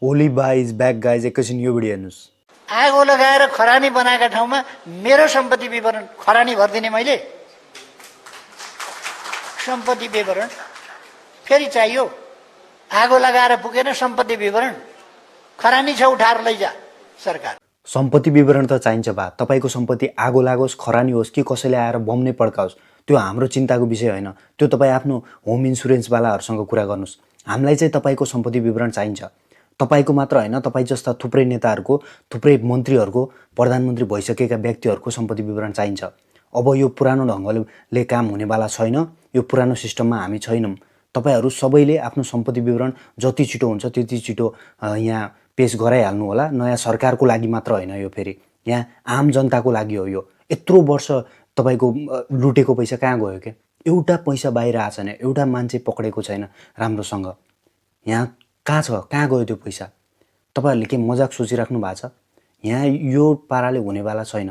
ओली बाइज back guys एकैछिन यो भिडियो हेर्नुहोस्। आगो लगाएर खरानी बनाएका ठाउँमा मेरो सम्पत्ति विवरण खरानी भरिदिने मैले सम्पत्ति विवरण फेरि चाहियो। आगो लगाएर पुगेन सम्पत्ति विवरण खरानी छ उठाएर लैजा सरकार। सम्पत्ति विवरण त चाहिन्छ बा। तपाईको सम्पत्ति आगो लागोस् खरानी होस् कि कसैले आएर बम नै पड्काओस् त्यो हाम्रो चिन्ताको विषय होइन। त्यो तपाईँ आफ्नो होम इन्सुरेन्सवालाहरूसँग कुरा गर्नुहोस्। हामीलाई चाहिँ तपाईँको सम्पत्ति विवरण चाहिन्छ। तपाईँको मात्र होइन, तपाईँ जस्ता थुप्रै नेताहरूको, थुप्रै मन्त्रीहरूको, प्रधानमन्त्री भइसकेका व्यक्तिहरूको सम्पत्ति विवरण चाहिन्छ। अब यो पुरानो ढङ्गले काम हुनेवाला छैन। यो पुरानो सिस्टममा हामी छैनौँ। तपाईँहरू सबैले आफ्नो सम्पत्ति विवरण जति छिटो हुन्छ त्यति छिटो यहाँ पेस गराइहाल्नु होला। नयाँ सरकारको लागि मात्र होइन, यो फेरि यहाँ आम जनताको लागि हो। यो यत्रो वर्ष तपाईँको लुटेको पैसा कहाँ गयो के? एउटा पैसा बाहिर आएको छैन, एउटा मान्छे पक्रेको छैन राम्रोसँग। यहाँ कहाँ छ, कहाँ गयो त्यो पैसा? तपाईँहरूले के मजाक सोचिराख्नु भएको छ? यहाँ यो पाराले हुनेवाला छैन।